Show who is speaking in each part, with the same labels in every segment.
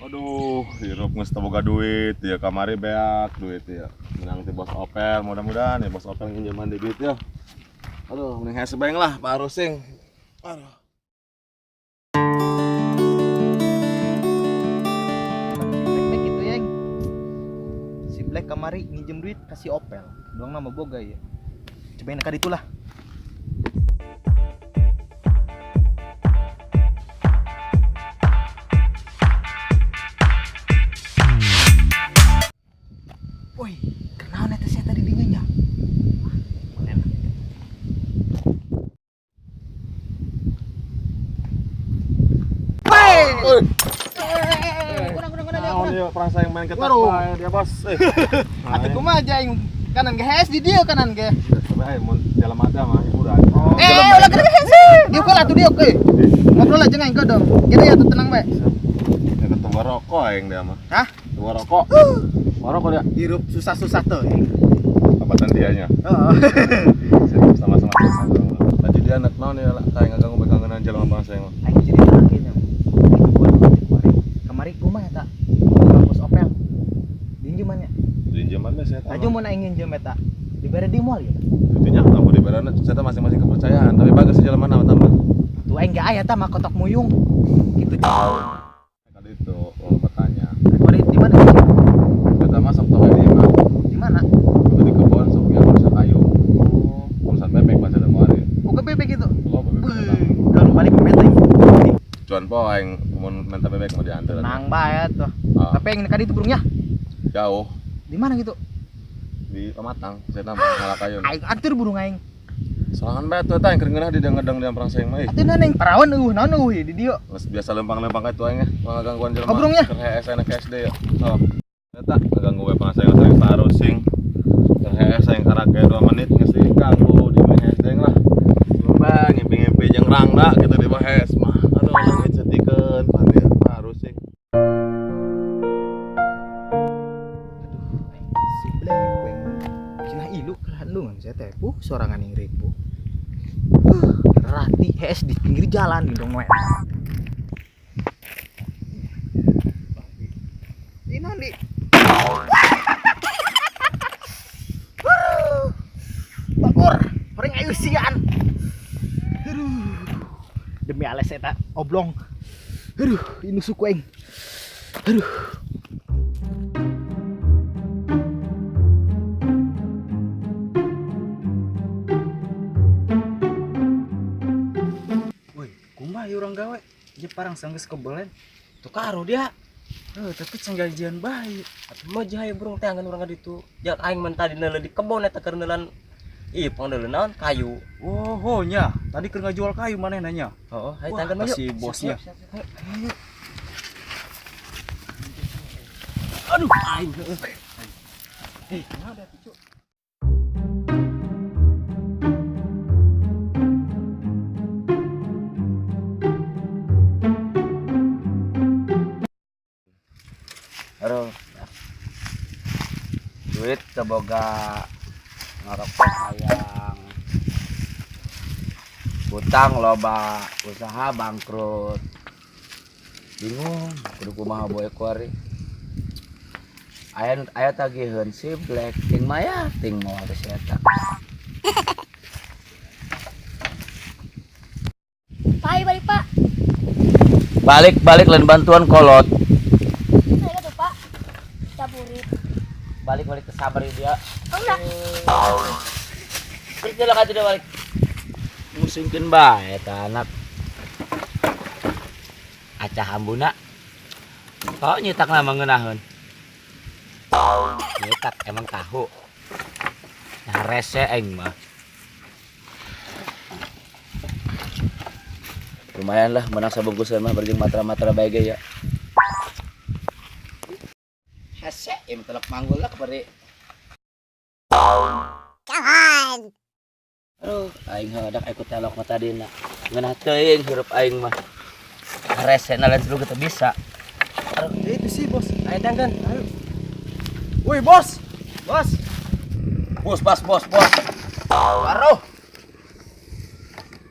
Speaker 1: Aduh, hirup geus teu boga duit ya, kamari beak duit ya. Menang ti bos Opel, mudah-mudahan ya bos Opel nginjeman di duit ya. Aduh, mending hese bae lah, Pak Rusing. Aduh.
Speaker 2: Black gitu ya. Si Black kamari nginjem duit kasih Opel. Doang nama boga ya. Cobain ka ditu lah. Woi, kenaon eta sia tadi dinya nya? Woi! Kurang
Speaker 1: Naon ieu perang saing main ketat bae dia bos. Eh.
Speaker 2: Atuh kumaha aja aing kanan ge hees di dieu kanan ge.
Speaker 1: Coba mun jalan mata mah hiburan.
Speaker 2: Eh, ulah gede hees. Dieu lah atuh dieu euy. Ngobrol aja aing kodong. Gede ya tuh tenang bae.
Speaker 1: Ya ketemu rokok aing dia mah.
Speaker 2: Hah?
Speaker 1: Ketemu rokok. Rokok dia.
Speaker 2: Hirup susah-susah tuh.
Speaker 1: Apatan dianya.
Speaker 2: Heeh.
Speaker 1: Sama-sama susah. Tadi dia anak naon ya lah kayak ngaganggu bekangenan jalan bangsa yang mah.
Speaker 2: Aing jadi terakhir nya. Kamari kumaha eta? Bos Opel. Dinjemannya.
Speaker 1: Dinjeman mah saya tahu.
Speaker 2: Aja mun aing nginjem eta. Dibere di mall ya.
Speaker 1: Itunya kamu dibere saya masing-masing kepercayaan, tapi bagus sih jalan mana tambah.
Speaker 2: Tuh aing gak aya tah mah kotok muyung. Gitu.
Speaker 1: Tadi itu kalau bertanya.
Speaker 2: Kori di mana?
Speaker 1: Kita masuk toko di mana?
Speaker 2: Di mana?
Speaker 1: Itu di kebun sok yang urusan kayu.
Speaker 2: Oh.
Speaker 1: Urusan bebek masih ada kemarin.
Speaker 2: Oh, ke bebek itu.
Speaker 1: Oh, bebek.
Speaker 2: Kalau balik ke menteng.
Speaker 1: Cuan po aing mun minta bebek mau diantar.
Speaker 2: Tenang bae tuh.
Speaker 1: Ah.
Speaker 2: Tapi yang tadi itu burungnya
Speaker 1: jauh.
Speaker 2: Di mana gitu?
Speaker 1: Di Pematang, saya tambah Malakayu.
Speaker 2: Aing antur burung aing.
Speaker 1: Sorangan bae tuh eta yang keur ngeunah di ngedang di perang saing mah.
Speaker 2: Atuh naon parawan eueuh naon eueuh di dieu.
Speaker 1: Geus biasa lempang-lempang ka itu aing mah ngagangguan jelema.
Speaker 2: Oh, burungnya?
Speaker 1: Keur hees aing ke SD ya. Oh. Eta ngaganggu we perang saing saing parusing. Keur hees aing karak ge 2 menit geus diganggu di mah SD lah. Loba ngimpi-ngimpi jeung rangda gitu di mah hees mah. Aduh, langit setikeun pandir parusing.
Speaker 2: Aduh, aing si Black weng. Cenah ilu kelandungan saya teh puh sorangan yang ribu. Rati hees di pinggir jalan di dong we. Ini nanti. Bagur, orang ayu sian. Aduh. Demi ales eta oblong. Aduh, ini suku aing. Aduh.
Speaker 3: Woi, kumaha ieu urang gawe? Ieu parang sanggeus kebelen. Tuh karo dia. Tapi can gajian bae.
Speaker 4: Atuh mah jaya burung teh angan urang ka ditu. Jak aing mun tadi neuleuh di kebon eta keur neulan ieu pangdeuleu naon kayu.
Speaker 3: Oh, ho nya. Tadi keur ngajual kayu manehna nya.
Speaker 4: Heeh, hayu
Speaker 3: Wah,
Speaker 4: tanggan mah yuk.
Speaker 3: si bosnya.
Speaker 4: Siap, siap, siap. Ayo. Aduh, aing heueuh.
Speaker 3: Eh, ada tuh, Cuk.
Speaker 5: Aduh. Duit teboga ngarokok hayang. Hutang loba, usaha bangkrut. Bingung kudu kumaha boe kuari. Aya aya tagiheun si Black ting maya ting moal teh si eta.
Speaker 6: Pak, balik Pak.
Speaker 5: Balik-balik lain bantuan kolot.
Speaker 6: Saya tuh Pak. Caburit.
Speaker 5: Balik-balik ke sabar dia.
Speaker 6: Oh, enggak.
Speaker 5: Kerja lah tidak balik. Musingkeun bae eta anak. Acah ambuna. Kok nyetak nama ngeunaheun. Nyetak emang tahu. Nah rese aing mah. Lumayan lah menang sabungkusan mah berjeng matra-matra bae ge ya. Hese im telak manggul lah kebari. Aduh, aing heudak ikut telok mah tadina. Ngeunah teuing hirup aing mah. Rese na lain teu bisa.
Speaker 3: Aduh, itu sih bos.
Speaker 4: Ayo tanggan.
Speaker 3: Ayo. Woi, bos. Bos.
Speaker 5: Bos, bos, bos, bos. Baru.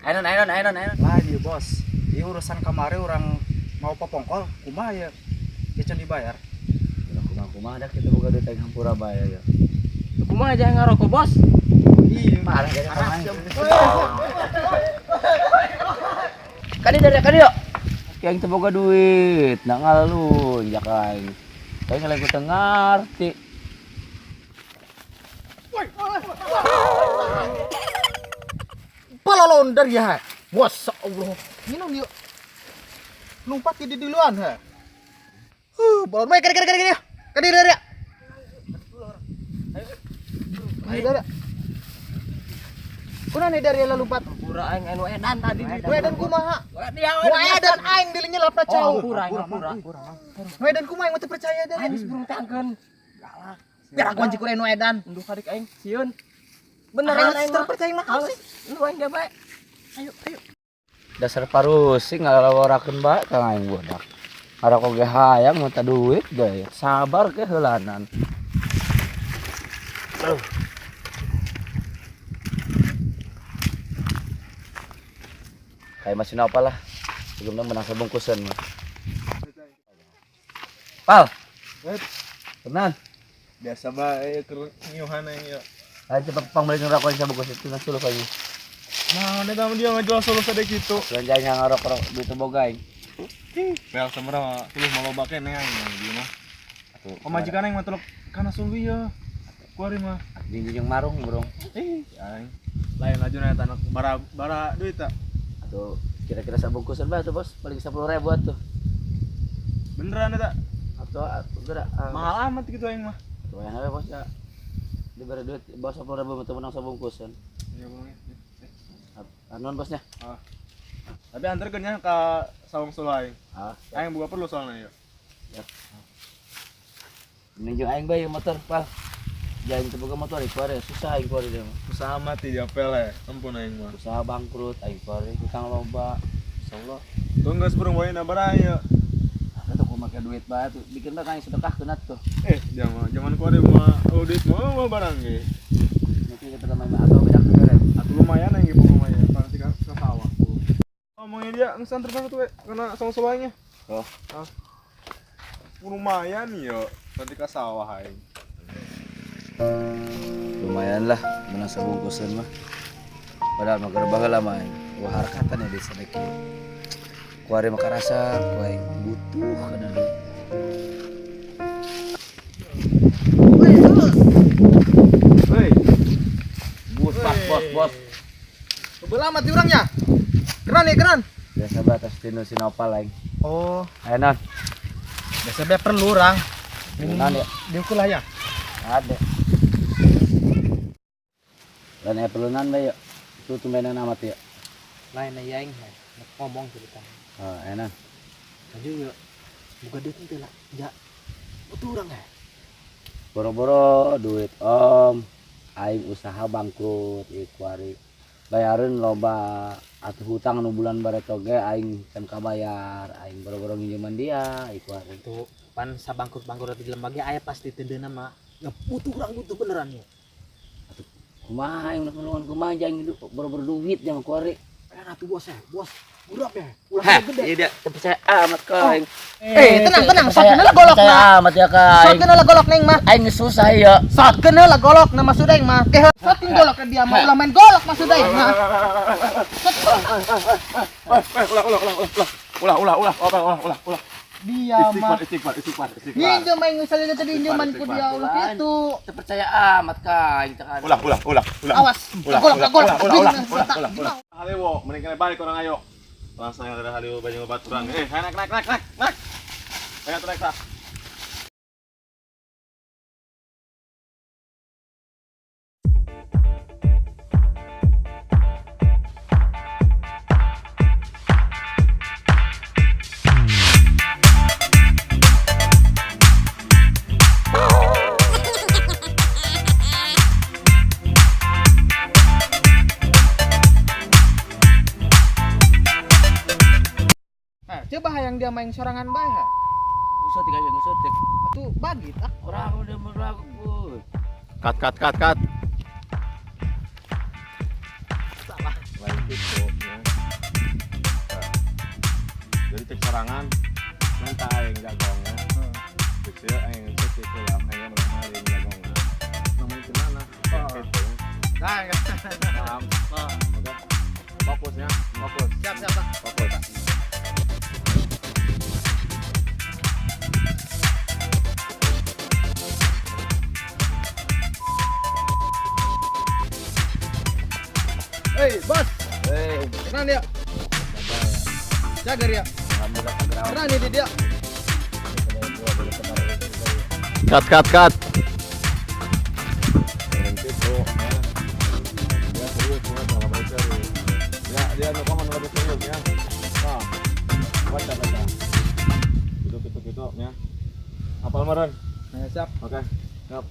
Speaker 5: Ayo, ayo, ayo, ayo.
Speaker 3: Lah dia bos. Ieu urusan kamari orang mau popongkol, kumaha ya? Kican dibayar.
Speaker 5: Ulah kumaha-kumaha dah kita boga duit aing hampura bae ya.
Speaker 4: Kumaha aja ngarokok, Bos?
Speaker 3: Iya,
Speaker 5: parah jadi parah. Kadi dari kadi yo. Aing teu boga duit, nak ngalalun jak aing. Aing lain ku teu ngarti.
Speaker 2: Palalon dari ya. Masya Allah. Minum yuk. Lompat di duluan ha. Balon mai kadi kadi kadi. Kadi dari. Kadi dari. Kuna nih dari lompat.
Speaker 4: Pura aing anu edan tadi.
Speaker 2: Nu edan kumaha? Nu edan aing dinyelapna cau.
Speaker 4: Pura aing pura.
Speaker 2: Nu edan kumaha aing mah teu percaya dari.
Speaker 4: Aing geus burung tangkeun. Galak.
Speaker 2: Biar aku anjing nu edan.
Speaker 4: Enduh kadik aing sieun. Beneran aing mah
Speaker 2: percaya mah sih.
Speaker 4: Lu aing bae.
Speaker 2: Ayo ayo.
Speaker 5: Dasar parusing ngalaworakeun bae kang aing budak. Ngarokok ge hayang minta duit ge. Sabar ke heulanan. Kayak masih napa lah. Sebelumnya menang sebungkusan mah. Pal. Tenan.
Speaker 1: Biasa bae keur ngiuhan aing ya.
Speaker 5: Ayo cepet pang balik ngerokok sabungkus itu nang suluh aja.
Speaker 1: Nah, eta mah dia ngajual suluh sade kitu.
Speaker 5: Belanjanya ngarokok duit boga aing.
Speaker 1: Pel semerah suluh maloba keneh aing ieu mah.
Speaker 5: Atuh,
Speaker 1: pamajikan aing mah telok kana suluh ieu. Kuari mah.
Speaker 5: Jeung marung, Bro.
Speaker 1: Ih, aing. Lain lajuna eta anak bara bara duit tak.
Speaker 5: Atau kira-kira sabungkusan bae tuh, Bos. Paling 10.000 atuh.
Speaker 1: Beneran eta?
Speaker 5: Atau gerak
Speaker 1: mahal amat gitu aing mah.
Speaker 5: Tuh yang we, Bos ya. Diberi duit bos 10.000 mah menang sabungkusan.
Speaker 1: Iya, Bang.
Speaker 5: Anuan bosnya.
Speaker 1: Ah. Tapi anterkeun nya ka saung suluh aing.
Speaker 5: Ah,
Speaker 1: aing buka perlu soalnya ya.
Speaker 5: Ya. Mending jeung aing bae motor, Pal. Jangan teu boga motor kuare susah aing kuare dia mah.
Speaker 1: Usaha mati japel ya, ampun aing mah.
Speaker 5: Usaha bangkrut aing kuare hutang loba. Insyaallah.
Speaker 1: Tuh geus burung wae na bara ieu.
Speaker 5: Atuh ku make duit bae tuh, bikin mah aing sedekah keuna tuh.
Speaker 1: Eh, zaman kuare mah duit mah barang ge.
Speaker 5: Mungkin kita main atau beda keren.
Speaker 1: Atuh lumayan aing ge lumayan, pasti ka sawah. Ngomongin dia geus anter banget we kana saung-saung aingnya.
Speaker 5: Oh.
Speaker 1: Ah. Lumayan yo, nanti ka sawah aing.
Speaker 5: Lumayan lah menang sebungkusan mah. Padahal mah keur baheula mah aing wah harakatan ya desa dek. Kuari mah karasa ku aing butuh kana duit.
Speaker 1: Hei.
Speaker 5: Bos, bos, bos.
Speaker 2: Kebelah mati urangnya. Keren nih, keren.
Speaker 5: Biasa batas tinu sinopal aing.
Speaker 2: Oh.
Speaker 5: Ayo non.
Speaker 2: Biasa be perlu urang.
Speaker 5: Non ya.
Speaker 2: Diukur lah ya.
Speaker 5: Ada. Dan ya perlunan bae yuk. Itu tumbenan amat ya.
Speaker 3: Lain ya aing ngomong cerita.
Speaker 5: Oh, enak.
Speaker 3: Maju yuk. Buka duit teh lah. Ja. Butuh urang ya.
Speaker 5: Boro-boro duit om. Aing usaha bangkrut ieu kuari. Bayareun loba atuh hutang nu bulan bareto ge aing can kabayar. Aing boro-boro nginjeman dia ieu kuari.
Speaker 3: Tuh pan sabangkrut-bangkrut di lembaga aya pasti tendeuna mah. Butuh urang butuh beneran ya.
Speaker 5: Atuh kumaha aing nulungan kumaha aing boro-boro duit jangan kuari.
Speaker 3: Atuh bos ya, bos. Urap ya, ulah gede.
Speaker 5: Iya, teu percaya amat ka aing.
Speaker 2: Tenang, tenang, sotkeun heula golok
Speaker 5: na. Amat ya ka aing.
Speaker 2: Sotkeun heula golok neng mah.
Speaker 5: Aing susah ya.
Speaker 2: Sotkeun heula golok na maksud aing mah. Ke sotkeun golok ke dia mah ulah main golok maksud aing mah.
Speaker 1: Ulah ulah ulah ulah. Ulah ulah ulah ulah ulah ulah.
Speaker 2: Dia mah.
Speaker 1: Istighfar istighfar istighfar.
Speaker 2: Nginjem aing misalnya tadi injeman ku dia ulah kitu.
Speaker 5: Teu percaya amat ka aing teh.
Speaker 1: Ulah ulah ulah ulah.
Speaker 2: Awas. Golok golok ulah
Speaker 1: ulah ulah. Halewo, mending kena balik orang ayo. Langsung yang ada halewo banyak baturan. Eh, naik naik naik naik naik. Ayo naik tah.
Speaker 2: Coba hayang dia main sorangan bae ha.
Speaker 5: Ngusotik aja ngusotik.
Speaker 2: Atuh bagi ah.
Speaker 5: Orang udah meragu.
Speaker 1: Cut cut cut cut. Salah. Lain gitu ya. Jadi cek sorangan minta aing jagongnya. Kecil aing cek itu lah, aing mah maling jagong. Namanya kemana? Gitu.
Speaker 2: Nah,
Speaker 1: Paham? Oke. Fokusnya, fokus.
Speaker 2: Siap, siap, Pak.
Speaker 1: Fokus.
Speaker 2: Hei, bos.
Speaker 5: Hei,
Speaker 2: Tenang dia. Jaga dia.
Speaker 5: alhamdulillah segera.
Speaker 2: Tenang nih dia.
Speaker 1: Cut, cut, cut. Gitu, ya. Dia serius banget kalau lebih serius. Ya, dia nu kamu lebih serius ya. Nah, baca baca. Gitu gitu gitu ya. Apal meren.
Speaker 2: Nah, siap.
Speaker 1: Oke, siap.